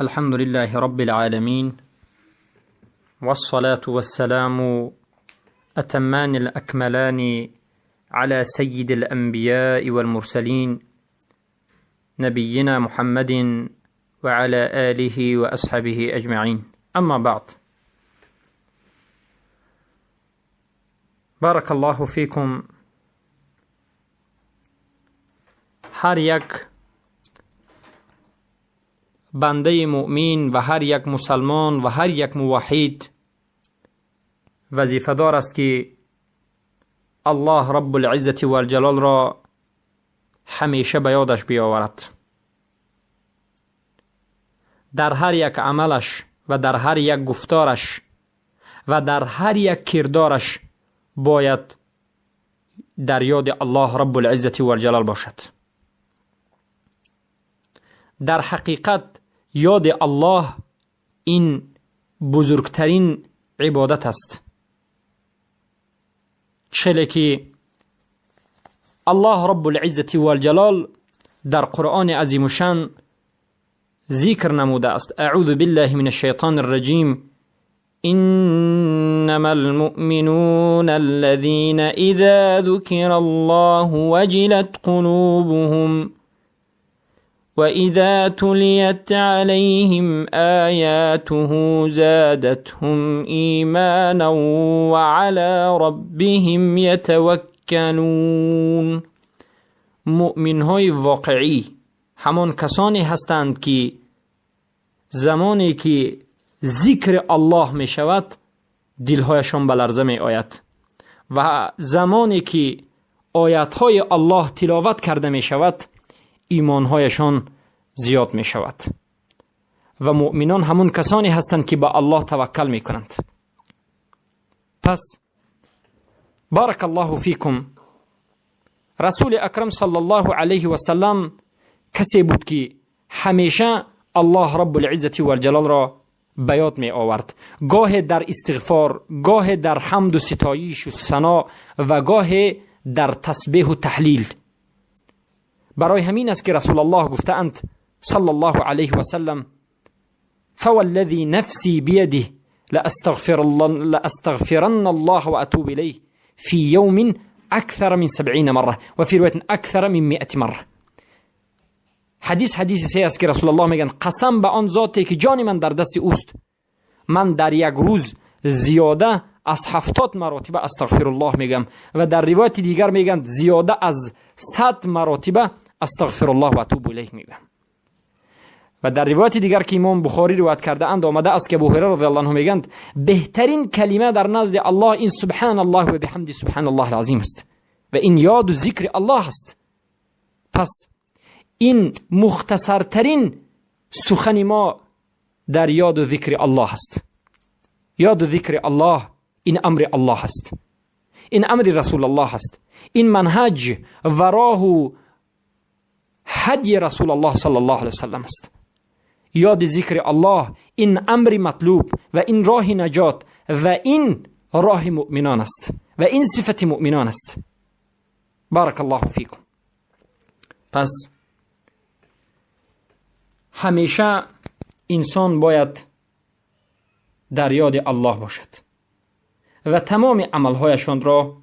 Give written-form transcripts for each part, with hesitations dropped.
الحمد لله رب العالمين، والصلاة والسلام أتمان الأكملان على سيد الأنبياء والمرسلين، نبينا محمد وعلى آله وأصحابه أجمعين. أما بعد، بارك الله فيكم. هر یک بنده مؤمن و هر یک مسلمان و هر یک موحد وظیفه دار است که الله رب العزة والجلال را همیشه به یادش بیاورد. در هر یک عملش و در هر یک گفتارش و در هر یک کردارش باید در یاد الله رب العزة والجلال باشد. در حقیقت یاد الله این بزرگترین عبادت است. چله که الله رب العزة والجلال در قرآن عظیم الشان ذکر نموده است: اعوذ بالله من الشیطان الرجیم، انما المؤمنون الذين اذا ذكر الله وجلت قلوبهم وإذا تليت عليهم آياته زادتهم إيمانا وعلى ربهم يتوكلون. مؤمن های واقعی همان کسانی هستند که زمانی که ذکر الله می شود دلهایشان به لرزه می آید و زمانی که آیتهای الله تلاوت کرده می شود ایمانهایشان زیاد می شود. و مؤمنان همون کسانی هستند که به الله توکل می کنند. پس بارک الله فیکم، رسول اکرم صلی الله علیه و سلم کسی بود که همیشه الله رب العزة والجلال را به یاد می آورد، گاه در استغفار، گاه در حمد و ستایش و ثنا و گاه در تسبیح و تحلیل. برای همین است که رسول الله گفتند صلی الله علیه و سلم: فوالذی نفسی بیده لأستغفرن الله وأتوب إليه في يوم أكثر من 70 مرة، وفي رواية أكثر من 100 مرة. حدیث سه است که رسول الله میگن قسم به آن ذاتی که جان من در دست اوست، من در یک روز زیاده از 70 مراتبه استغفر الله میگم و در روایت دیگر میگن زیاده از 100 مراتبه استغفر الله و اتوب الیه میگم. و در روایت دیگر که امام بخاری روایت کرده اند آمده است که ابو هریره رضی الله عنه میگند بهترین کلمه در نزد الله این سبحان الله و بحمد سبحان الله العظیم است و این یاد و ذکر الله است. پس این مختصرترین سخن ما در یاد و ذکر الله است. یاد و ذکر الله این امر الله است، این امر رسول الله است، این منهج و راه و هدی رسول الله صلی الله علیه وسلم است. یاد ذکر الله این امر مطلوب و این راه نجات و این راه مؤمنان است و این صفت مؤمنان است. بارک الله فیکم. پس همیشه انسان باید در یاد الله باشد و تمام عملهایشان را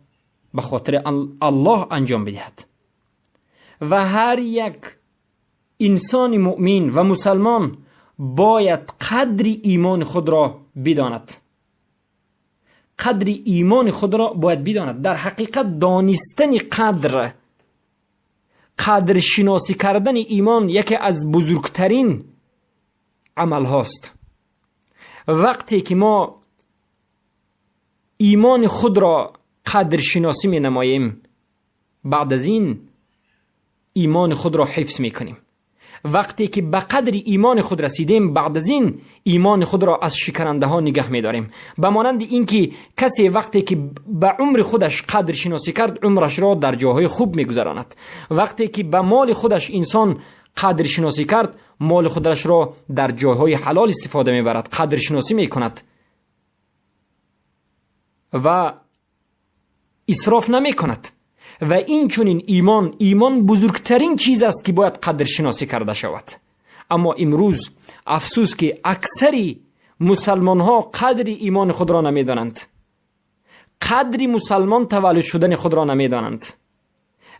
به خاطر الله انجام بدهد. و هر یک انسان مؤمن و مسلمان باید قدر ایمان خود را بداند. قدر ایمان خود را باید بداند. در حقیقت دانستن قدر، قدر شناسی کردن ایمان یکی از بزرگترین عمل هاست. وقتی که ما ایمان خود را قدر شناسی می نماییم، بعد از این ایمان خود را حفظ می کنیم. وقتی که به قدر ایمان خود رسیدیم، بعد از این ایمان خود را از شکننده ها نگه می داریم. به مانند اینکه کسی وقتی که به عمر خودش قدر شناسی کرد، عمرش را در جاهای خوب می گذراند. وقتی که به مال خودش انسان قدر شناسی کرد، مال خودش را در جاهای حلال استفاده می برد، قدر شناسی می کند و اسراف نمی کند. و این چنین ایمان بزرگترین چیز است که باید قدر شناسی کرده شود. اما امروز افسوس که اکثری مسلمان ها قدر ایمان خود را نمیدانند، قدر مسلمان تولد شدن خود را نمیدانند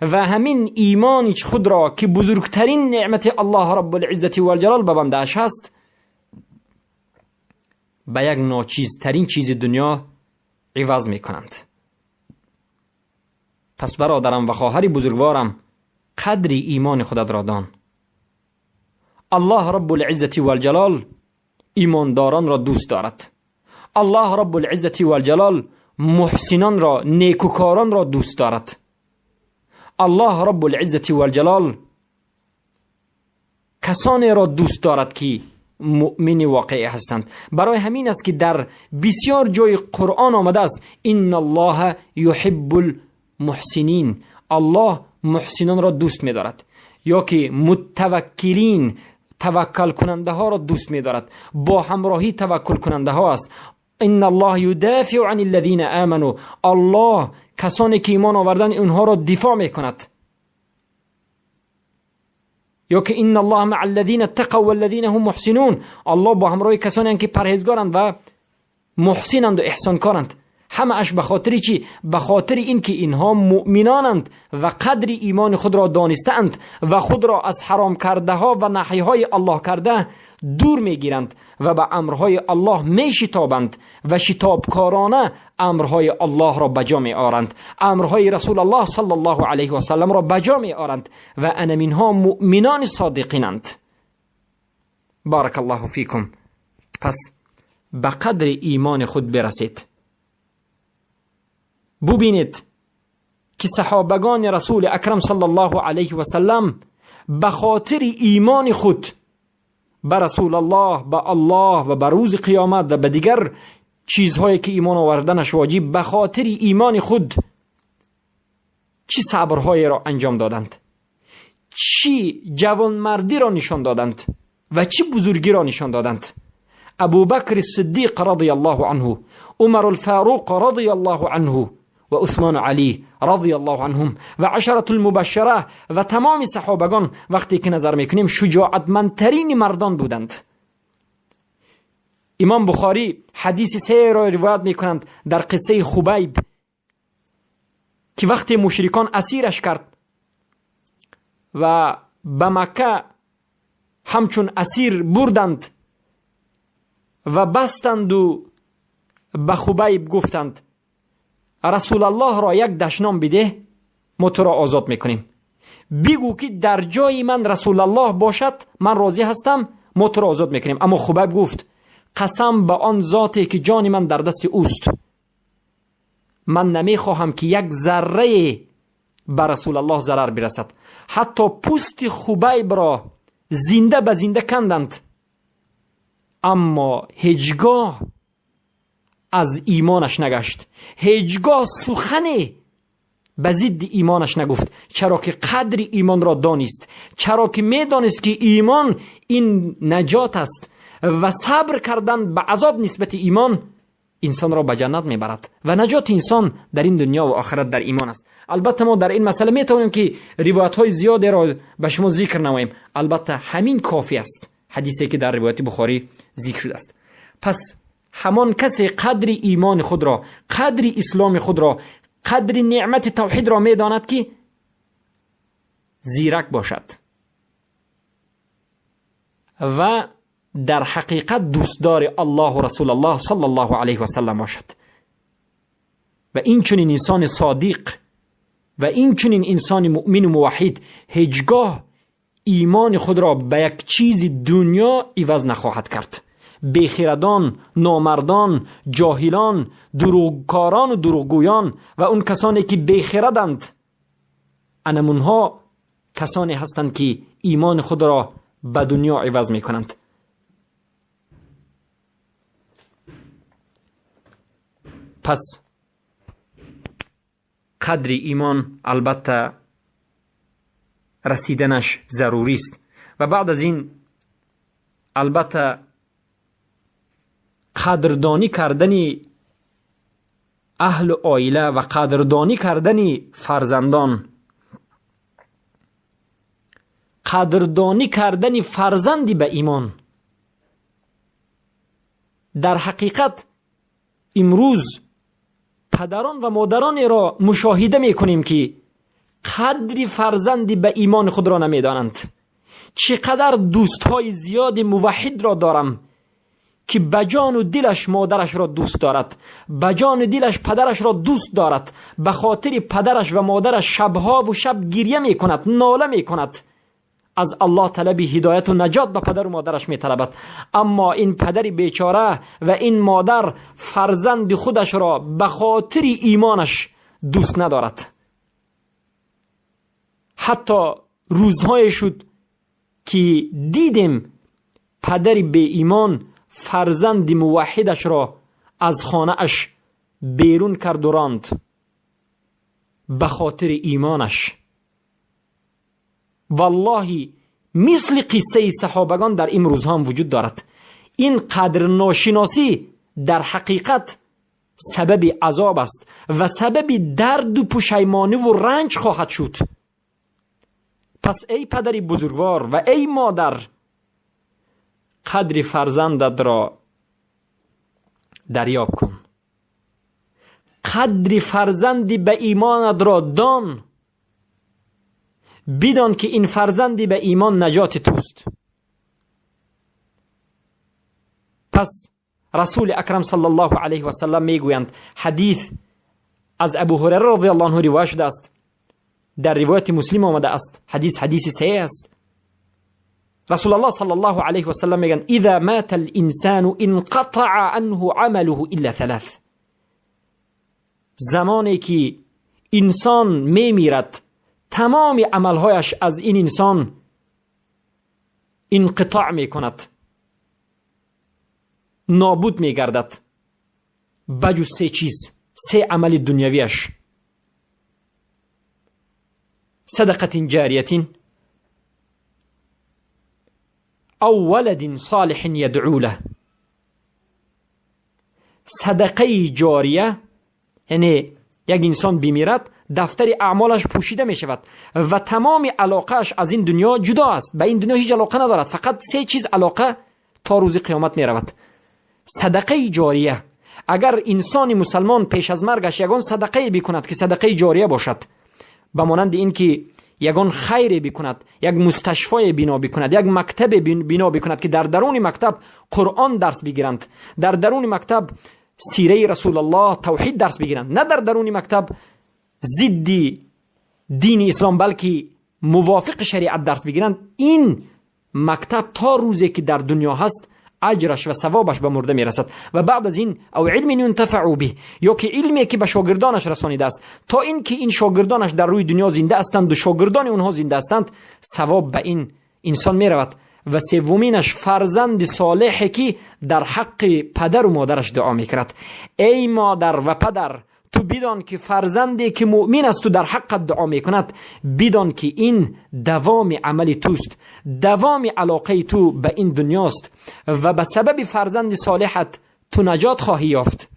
و همین ایمان خود را که بزرگترین نعمت الله رب العزت و الجلال به بنده اش هست به یک ناچیزترین چیز دنیا عوض میکنند. پس برادرم و خواهر بزرگوارم، قدر ایمان خودت را دان. الله رب العزت و الجلال ایمانداران را دوست دارد. الله رب العزت و الجلال محسنان را، نیکوکاران را دوست دارد. الله رب العزت و الجلال کسانی را دوست دارد که مؤمن واقعی هستند. برای همین است که در بسیار جای قرآن آمده است ان الله یحب المحسنین، الله محسنان را دوست می‌دارد، یا که متوکلین، توکل کننده ها را دوست می‌دارد، با همراهی توکل کننده ها است. ان الله یدافع عن الذین آمنوا، الله کسانی که ایمان آوردن اونها را دفاع میکند. یا که ان الله مع الذین اتقوا والذین هم محسنون، الله با همراه کسانی که پرهیزگارند و محسنند و احسانکارند. همه اش به خاطر چی؟ به خاطر اینکه اینها مؤمنانند و قدر ایمان خود را دانستند و خود را از حرام کرده ها و نهی های الله کرده دور میگیرند و به امرهای الله میشتابند و شتابکارانه امرهای الله را بجا می آرند، امرهای رسول الله صلی الله علیه و سلم را بجا می آرند و انمینها مؤمنان صادقینند. بارک الله فیکم. پس به قدر ایمان خود برسید. ببینید که صحابگان رسول اکرم صلی الله علیه و سلم به خاطر ایمان خود به رسول الله، به الله و به روز قیامت و به دیگر چیزهایی که ایمان آوردنش واجب، به خاطر ایمان خود چی صبرهایی را انجام دادند، چی جوانمردی را نشان دادند و چی بزرگی را نشان دادند. ابوبکر صدیق رضی الله عنه، عمر الفاروق رضی الله عنه و عثمان علی رضی الله عنهم و عشرة المبشره و تمام صحابگان وقتی که نظر میکنیم شجاعتمندترین مردان بودند. امام بخاری حدیث سه را روایت میکنند در قصه خبیب که وقتی مشرکان اسیرش کرد و به مکه همچون اسیر بردند و بستند و به خبیب گفتند رسول الله را یک دشنام بده ما تو را آزاد میکنیم، بگو که در جای من رسول الله باشد من راضی هستم، ما تو را آزاد میکنیم. اما خبیب گفت قسم به آن ذاتی که جان من در دست اوست، من نمیخواهم که یک ذره به رسول الله ضرر برسد. حتی پوست خبیب را زنده به زنده کندند، اما هیچگاه از ایمانش نگشت، هیچگاه سخنی به ضد ایمانش نگفت، چرا که قدر ایمان را دانست، چرا که میدانست که ایمان این نجات است و صبر کردن به عذاب نسبت ایمان انسان را به جنت میبرد و نجات انسان در این دنیا و آخرت در ایمان است. البته ما در این مسئله میتوانیم که روایت های زیادی را به شما ذکر نماییم، البته همین کافی است، حدیثی که در روایت بخاری ذکر شده است. پس همان کسی قدر ایمان خود را، قدر اسلام خود را، قدر نعمت توحید را میداند که زیرک باشد و در حقیقت دوستدار الله و رسول الله صلی الله علیه و سلم باشد و این چنین انسان صادق و این چنین انسان مؤمن و موحد هیچگاه ایمان خود را به یک چیز دنیا عوض نخواهد کرد. بیخیردان، نامردان، جاهلان، دروغکاران و دروغگویان و اون کسانی که بیخیردند، انمونها کسانی هستند که ایمان خود را به دنیا عوض میکنند. پس قدر ایمان البته رسیدنش ضروری است و بعد از این البته قدردانی کردن اهل عائله و قدردانی کردن فرزندان، قدردانی کردن فرزندی به ایمان. در حقیقت امروز پدران و مادران را مشاهده میکنیم که قدر فرزندی به ایمان خود را نمیدانند. چقدر دوستهای زیاد موحد را دارم که به جان و دلش مادرش را دوست دارد، به جان و دلش پدرش را دوست دارد، به خاطر پدرش و مادرش شبها و شب گریه میکند، ناله میکند، از الله طلب هدایت و نجات به پدر و مادرش میطلبد. اما این پدر بیچاره و این مادر فرزند خودش را به خاطر ایمانش دوست ندارد. حتی روزهای شد که دیدیم پدر بی ایمان فرزند موحدش را از خانه اش بیرون کرد و راند به خاطر ایمانش. والله مثل قصه صحابگان در این روزها هم وجود دارد. این قدر ناشناسی در حقیقت سبب عذاب است و سبب درد و پشیمانی و رنج خواهد شد. پس ای پدر بزرگوار و ای مادر، قدر فرزندت را دریاب کن، قدر فرزندی به ایمانت را دان، بدان که این فرزندی به ایمان نجات توست. پس رسول اکرم صلی الله علیه و سلم میگویند، حدیث از ابو هریره رضی الله عنه روایت شده است، در روایت مسلم آمده است، حدیث حدیث صحیح است. رسول الله صلی الله علیه و سلم میگن اذا مات الانسان انقطع عنه عمله الا ثلاث. زمانی که انسان میمیرد تمام عملهایش از این انسان انقطاع میکند، نابود میگردد، بجز سه چیز، سه عمل دنیویش: صدقة جاریة او ولد صالح یدعو له. صدقه جاریه یعنی یک انسان بمیرد دفتر اعمالش پوشیده می شود و تمام علاقهش از این دنیا جدا است، به این دنیا هیچ علاقه ندارد، فقط سه چیز علاقه تا روز قیامت می رود. صدقه جاریه، اگر انسان مسلمان پیش از مرگش یگان صدقه بکند که صدقه جاریه باشد، به مانند اینکه یگان خیر بکند، یک مستشفای بنا بکند، یک مکتب بنا بکند که در درون مکتب قرآن درس بگیرند، در درون مکتب سیره رسول الله توحید درس بگیرند، نه در درون مکتب ضد دین اسلام بلکه موافق شریعت درس بگیرند. این مکتب تا روزی که در دنیا هست اجرش و ثوابش به مرده میرسد. و بعد از این او علم ینتفع به، یا که علمی که به شاگردانش رسانیده است، تا اینکه این شاگردانش در روی دنیا زنده هستند و شاگردان اونها زنده هستند، ثواب به این انسان میرود. و سومینش فرزند صالحی که در حق پدر و مادرش دعا میکرد. ای مادر و پدر، تو بدان که فرزندی که مؤمن است تو در حقت دعا میکند، بدان که این دوام عمل توست، دوام علاقه تو به این دنیاست و به سبب فرزند صالحت تو نجات خواهی یافت.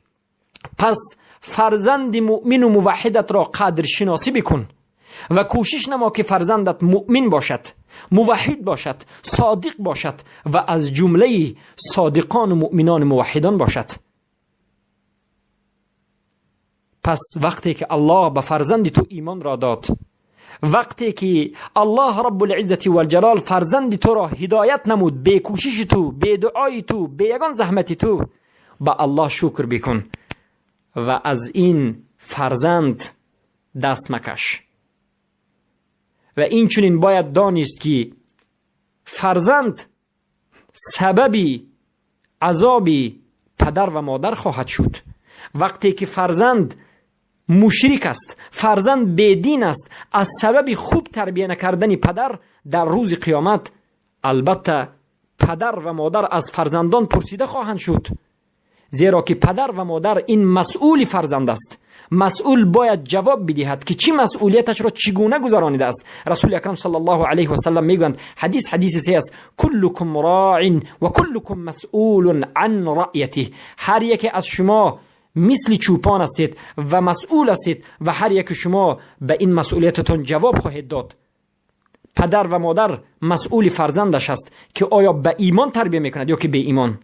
پس فرزند مؤمن و موحدت را قدر شناسی بکن و کوشش نما که فرزندت مؤمن باشد، موحد باشد، صادق باشد و از جمله صادقان و مؤمنان موحدان باشد. پس وقتی که الله به فرزند تو ایمان را داد، وقتی که الله رب العزة والجلال فرزند تو را هدایت نمود، بی کوشش تو، بی دعای تو، بی یگان زحمت تو، به الله شکر بکن و از این فرزند دست مکش. و این چنین باید دانست که فرزند سبب عذاب پدر و مادر خواهد شد. وقتی که فرزند مشرک است، فرزند بیدین است، از سبب خوب تربیه نکردن پدر در روز قیامت البته پدر و مادر از فرزندان پرسیده خواهند شد، زیرا که پدر و مادر این مسئول فرزند است. مسئول باید جواب بدهد که چی مسئولیتش را چگونه گذرانیده است. رسول اکرم صلی الله علیه و سلم میگویند، حدیث حدیث سی است، کلکم راع و کلکم مسئول عن رعیته. هر یکی از شما مثل چوپان هستید و مسئول هستید و هر یک شما به این مسئولیتتون جواب خواهید داد. Падар ва модар масъули фарзандаш аст, ки оё ба имон тарбия мекунад ё ки беимон.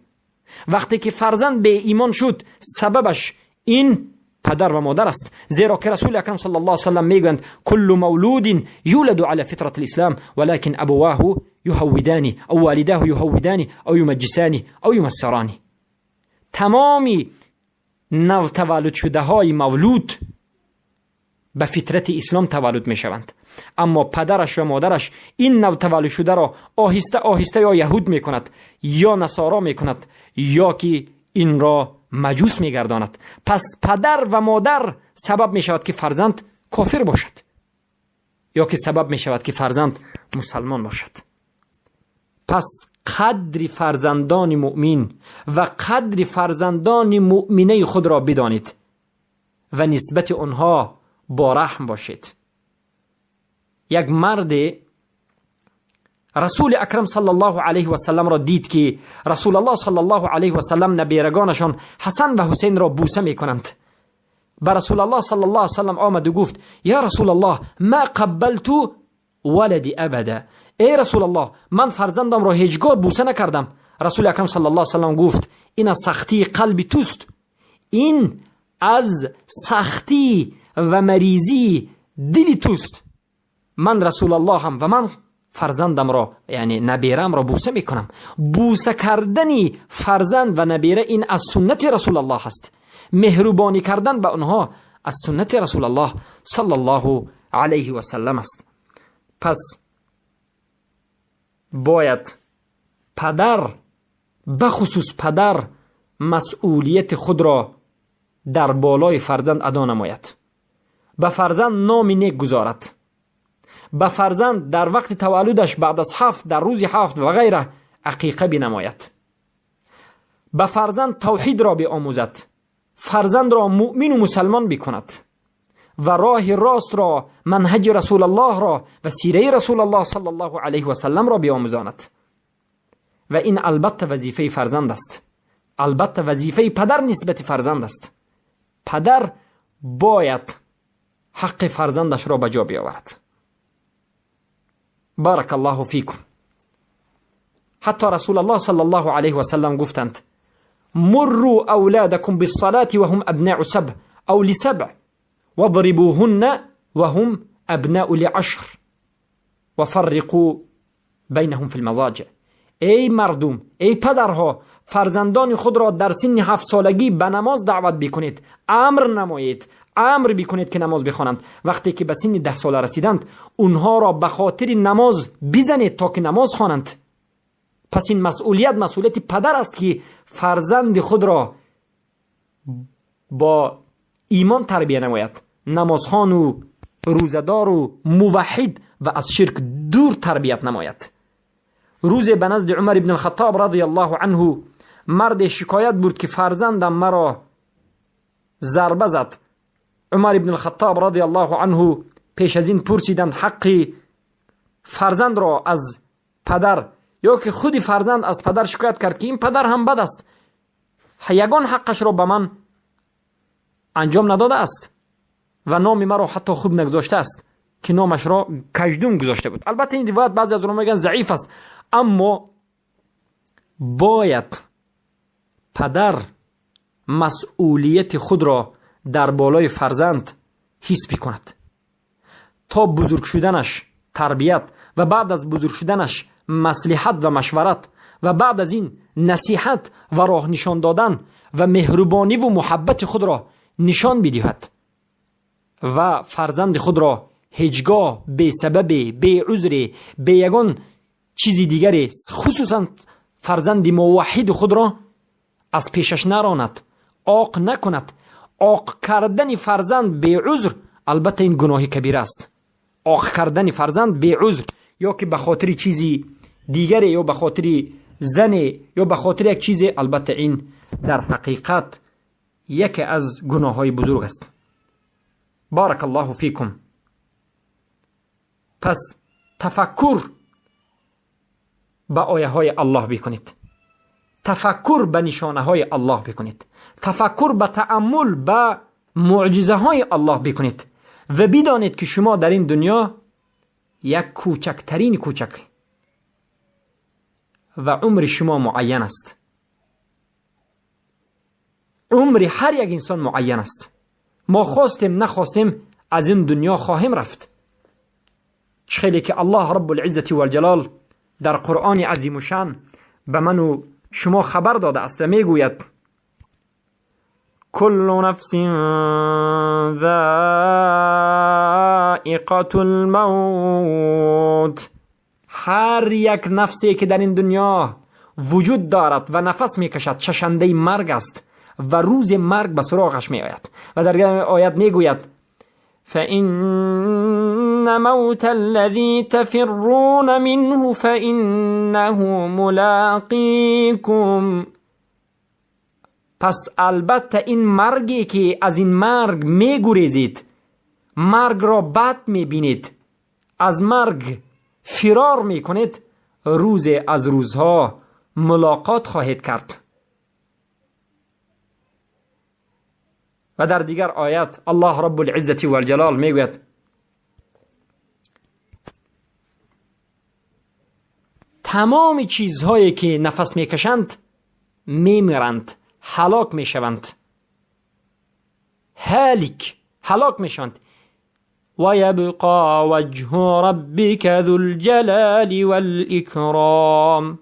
Вақте ки фарзанд беимон шуд, сабабаш ин падар ва модар аст, зеро ки Расули Акрам صلى الله عليه وسلم мегӯянд: كل مولود يولد على فطرة الإسلام ولكن أبواه يهودانه أو والداه يهودانه أو يمجسانه أو ينصرانه. Тамоми навтаваллудшудаҳои мавлуд ба фитрати ислом таваллуд мешаванд, аммо падараш ва модараш ин навтаваллудшударо оҳиста оҳиста ё яҳуд мекунад, ё насоро мекунад, ё ки инро маҷус мегардонад. Пас падар ва модар сабаб мешавад, ки фарзанд кофир бошад, ё ки сабаб мешавад, ки фарзанд мусалмон бошад. Пас қадри фарзандони муъмин ва қадри фарзандони муъминаи худро бидонед ва нисбати онҳо бо раҳм бошед. Як марде Расули Акрам صلى الله عليه وسلم ро дид, ки Расулаллоҳ صلى الله عليه وسلم наберагонашон Ҳасан ва Ҳусейнро бӯса мекунанд. Ба Расулаллоҳ صلى الله عليه وسلم омаду гуфт: يا رسول الله، ما قبلت ولدي أبدا. Эй Расулаллоҳ, ман фарзандамро ҳеҷ гоҳ бӯса накардам. Расули Акрам صلى الله وسلم гуфт: Ин аз сахтии қалби туст, ин аз сахтӣ ва маризии дили туст. Ман Расулаллоҳам ва ман фарзандамро, яъне набераамро, бӯса мекунам. Бӯса кардани фарзанд ва набера ин аз суннати Расулаллоҳ аст. Меҳрубонӣ кардан ба онҳо аз суннати Расулаллоҳ صلى الله عليه وسلم аст. Пас бояд падар, бахусус падар, масъулияти худро дар болои фарзанд адо намояд, ба фарзанд номи нек гузорад, ба фарзанд дар вақти таваллудаш, баъд аз 7, дар рӯзи 7 ва ғайра ақиқа бинамояд, ба фарзанд тавҳидро биомӯзад, фарзандро муъмину мусалмон бикунад ва роҳи ростро, манҳаҷи Расулаллоҳро ва сираи Расулаллоҳ صلى الله عليه وسلم ро биомӯзонад. Ва ин албатта вазифаи фарзанд аст, албатта вазифаи падар нисбати фарзанд аст. Падар бояд ҳаққи фарзандашро ба ҷо биёварад. بارك الله فيكم. Ҳатто Расулаллоҳ صلى الله عليه وسلم гуфтанд: مروا أولادكم بالصلاة وهم أبناء 7 أو ل7 واضربوهن وهم أبناء ل10 وفرقوا بينهم في المضاجع. Эй мардум, эй падарҳо, фарзандони худро дар синни 7-солагӣ ба намоз даъват бикунед, амр намоед, амр бикунед, ки намоз бихонанд. Вақте ки ба синни 10-сола расиданд, онҳоро ба хотири намоз бизанед, то ки намоз хонанд. Пас ин масъулият масъулияти падар аст, ки фарзанди худро бо имон тарбия намояд, намозхону рӯзадору муваҳҳид ва аз ширк дур тарбият намояд. Рӯзе ба назди Умар ибн Алхаттоб رضي الله عنه марде шикоят бурд, ки фарзандам маро зарба зад. Умар ибн Алхаттоб رضي الله عنه пеш аз ин пурсиданд ҳаққи фарзандро аз падар, ё ки худи фарзанд аз падар шикоят кард, ки ин падар ҳам бад аст, ягон ҳаққашро ба ман анҷом надодааст ва номи маро ҳатто хуб нагузоштааст, ки номашро Каждум гузошта буд. Албатта, ин ривоят, баъзе аз уламо мегӯянд, заиф аст, аммо бояд падар масъулияти худро дар болои фарзанд ҳис бикунад, то бузург шуданаш тарбият ва баъд аз бузург шуданаш маслиҳат ва машварат ва баъд аз ин насиҳат ва роҳ нишон додан ва меҳрубониву муҳаббати худро нишон бидиҳад ва фарзанди худро ҳеҷ гоҳ бесабабе, беузре, бе ягон чизи дигаре, хусусан фарзанди муваҳҳиди худро аз пешаш наронад, оқ накунад. Оқ кардани фарзанд беузр, албатта, ин гуноҳи кабира аст. Оқ кардани фарзанд беузр ё ки ба хотири чизи дигаре, ё ба хотири зане, ё ба хотири як чизе, албатта, ин дар ҳақиқат яке аз гуноҳҳои бузург аст. بارك الله فيكم. Пас тафаккур ба ояҳои Аллоҳ бикунед, тафаккур ба нишонаҳои Аллоҳ бикунед, тафаккур ба тааммул ба муъҷизаҳои Аллоҳ бикунед ва бидонед, ки шумо дар ин дунё یک کوچکترین کوچک و عمر شما معین است. عمر هر یک انسان معین است. ما خواستیم نخواستیم از این دنیا خواهیم رفت. خیلی که الله رب العزة والجلال در قرآن عظیم الشان به من و شما خبر داده است و میگوید کل نفس ذائقة الموت. هر یک نفسی که در این دنیا وجود دارد و نفس میکشد چشنده مرگ است و روز مرگ به سراغش میآید. و در آیت میگوید فإن موت الذي تفرون منه فإنه ملاقيكم. پس البته این مرگی که از این مرگ میگریزید، مرگ را بد میبینید، از مرگ فرار میکنید، روز از روزها ملاقات خواهید کرد. و در دیگر آیت الله رب العزة والجلال میگوید تمام چیزهایی که نفس میکشند میمیرند، هلاک میشوند، هالک هلاک میشوند. و یبقى وجه ربک ذو الجلال والإکرام.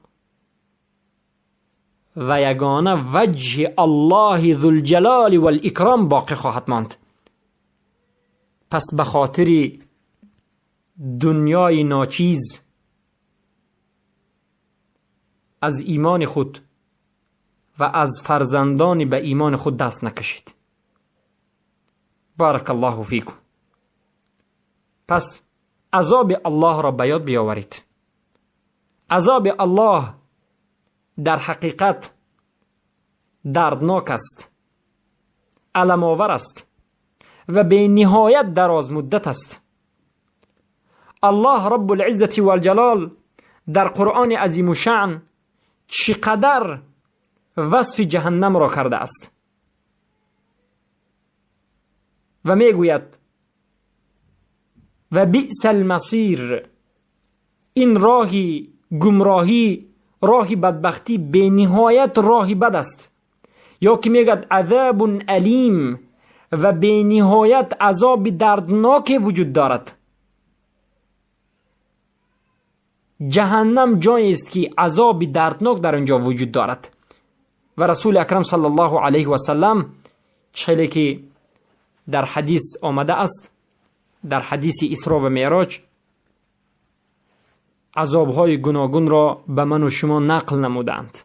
و یگانه وجه الله ذو الجلال والإکرام باقی خواهد ماند. پس به خاطر دنیای ناچیز از ایمان خود و از فرزندان به ایمان خود دست نکشید. بارک الله فیکم. پس عذاب الله را به یاد بیاورید. عذاب الله در حقیقت دردناک است، الم آور است و به نهایت دراز مدت است. الله رب العزة والجلال در قرآن عظیم الشأن چقدر وصف جهنم را کرده است و میگوید و بئس المصیر. این راهی گمراهی، راهی بدبختی، به نهایت راهی بد است. یا که میگد عذاب الیم و به نهایت عذاب دردناک وجود دارد. جهنم جایی است که عذاب دردناک در آنجا وجود دارد. و رسول اکرم صلی الله علیه و سلم چه که در حدیث آمده است، در حدیث اسراء و معراج، عذابهای گوناگون را به من و شما نقل نمودند.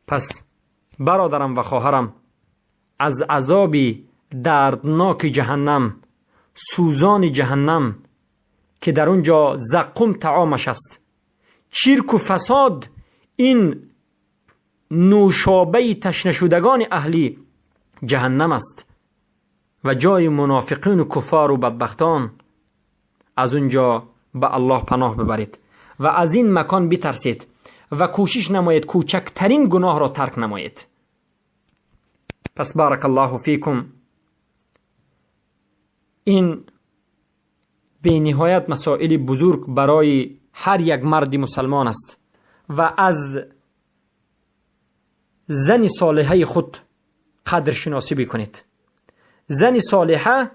پس برادرم و خواهرم، از عذاب دردناک جهنم، سوزان جهنم که در اونجا زقوم طعامش است، چرک و فساد این نوشابه تشنه شدگان اهلی جهنم است و جای منافقین و کفار و بدبختان، از اونجا به الله پناه ببرید و از این مکان بترسید و کوشش نمایید کوچکترین گناه را ترک نمایید. پس بارک الله فیکم. این به نهایت مسائل بزرگ برای هر یک مرد مسلمان است و از زن صالحه خود قدر شناسی بکنید. زن صالحه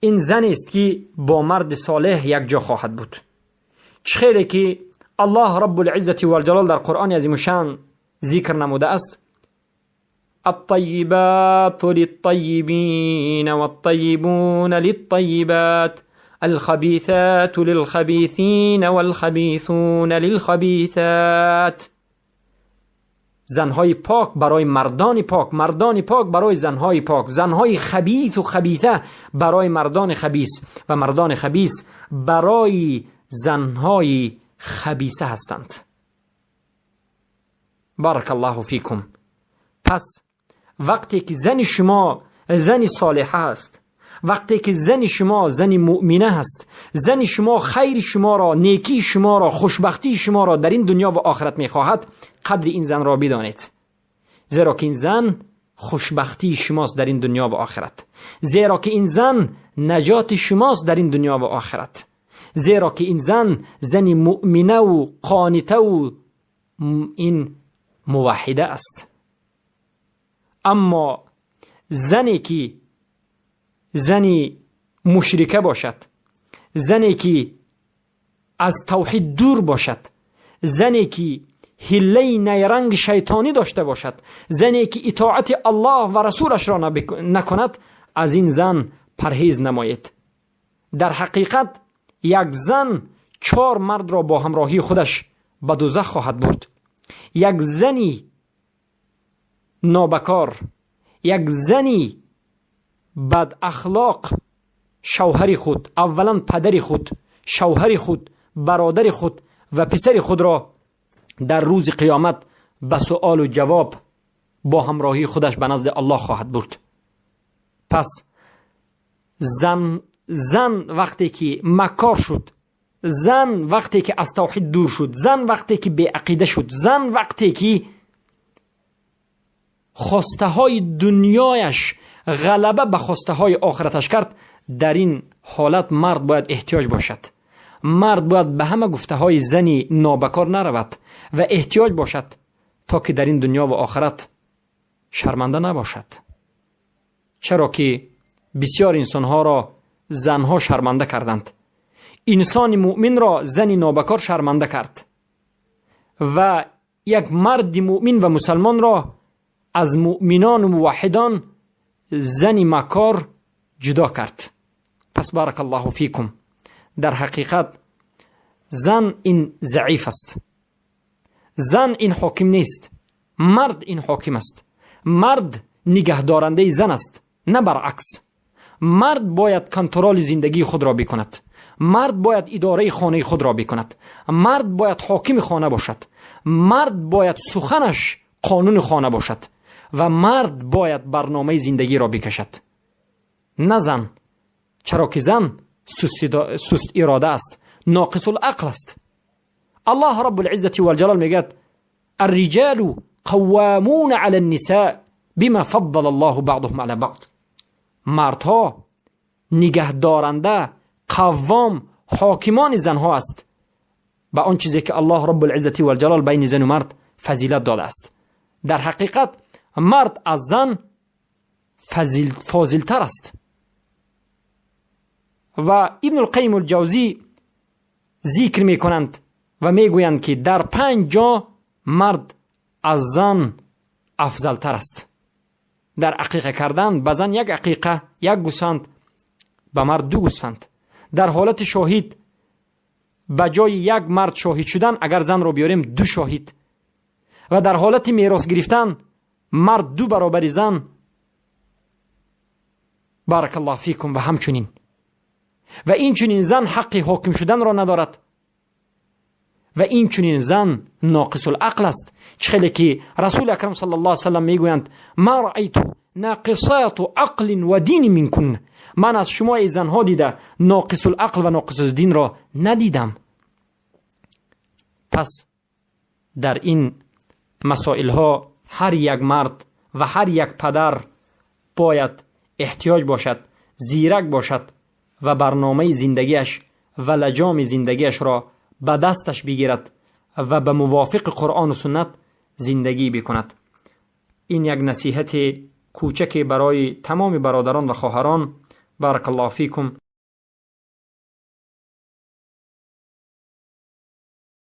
این زن است که با مرد صالح یک جا خواهد بود. چه که الله رب العزة والجلال در قرآن عظیم الشان ذکر نموده است: الطيبات للطيبين والطيبون للطيبات الخبيثات للخبيثين والخبيثون للخبيثات. زنهای پاک برای مردان پاک، مردان پاک برای زنهای پاک، زنهای خبیث و خبیثه برای مردان خبیث و مردان خبیث برای زنهای خبیثه هستند. بارک الله فیکم. پس وقتی که زن شما زن صالحه است، وقتی که زن شما زن مؤمنه هست، زن شما خیر شما را، نیکی شما را، خوشبختی شما را در این دنیا و آخرت میخواهد، قدر این زن را بدانید، زیرا که این زن خوشبختی شماست در این دنیا و آخرت، زیرا که این زن نجات شماست در این دنیا و آخرت، زیرا که این زن زن مؤمنه و قانته و این موحده است. اما زنی که زنی مشرکه باشد، زنی که از توحید دور باشد، زنی که حیله نیرنگ شیطانی داشته باشد، زنی که اطاعت الله و رسولش را نکند، از این زن پرهیز نمایید. در حقیقت یک زن 4 مرد را با همراهی خودش به دوزخ خواهد برد. یک زنی نابکار، یک زنی بد اخلاق، شوهر خود، اولا پدر خود، شوهر خود، برادر خود و پسر خود را در روز قیامت به سؤال و جواب با همراهی خودش به نزد الله خواهد برد. پس زن وقتی که مکار شد، زن وقتی که از توحید دور شد، زن وقتی که بی عقیده شد، زن وقتی که خواسته های دنیایش غلبه به خواسته های آخرتش کرد، در این حالت مرد باید احتیاج باشد. مرد باید به همه گفته های زنی نابکار نرود و احتیاج باشد تا که در این دنیا و آخرت شرمنده نباشد. چرا که بسیار انسانها را زنها شرمنده کردند. انسان مؤمن را زن نابکار شرمنده کرد و یک مرد مؤمن و مسلمان را از مؤمنان و موحدان زن مکار جدا کرد. پس بارک الله فیکم، در حقیقت زن این ضعیف است، زن این حاکم نیست، مرد این حاکم است. مرد نگهدارنده زن است، نه برعکس. مرد باید کنترل زندگی خود را بکند، مرد باید اداره خانه خود را بکند، مرد باید حاکم خانه باشد، مرد باید سخنش قانون خانه باشد و مرد باید برنامه زندگی را بکشد، نه زن. چرا که زن سست اراده است، ناقص العقل است. الله رب العزة والجلال میگد الرجال قوامون علی النساء بما فضل الله بعضهم علی بعض. مردها نگهدارنده، قوام، حاکمان زنها است به آن چیزی که الله رب العزة والجلال بین زن و مرد فضیلت داده است. در حقیقت مرد از زن فاضلتر است. و ابن القیم الجوزی ذکر میکنند و میگویند که در 5 جا مرد از زن افضلتر است. در عقیقه کردن به زن یک عقیقه، یک گوسفند، به مرد 2 گوسفند. در حالت شاهد به جای یک مرد شاهد شدن اگر زن رو بیاریم 2 شاهد. و در حالت میراث گرفتن مرد 2 برابر زن. بارک الله فیکم. و همچنین و این چنین زن حق حاکم شدن را ندارد و این چنین زن ناقص العقل است. چه که رسول اکرم صلی الله علیه وسلم میگویند ما رأیت ناقصات عقل و دین منکن، من از شما ای زنها دیده ناقص العقل و ناقص الدین را ندیدم. پس در این مسائل ها هر یک مرد و هر یک پدر باید احتیاج باشد، زیرک باشد و برنامه زندگیش و لجام زندگیش را به دستش بگیرد و به موافق قرآن و سنت زندگی بکند. این یک نصیحت کوچک برای تمام برادران و خواهران. بارک الله فیکم.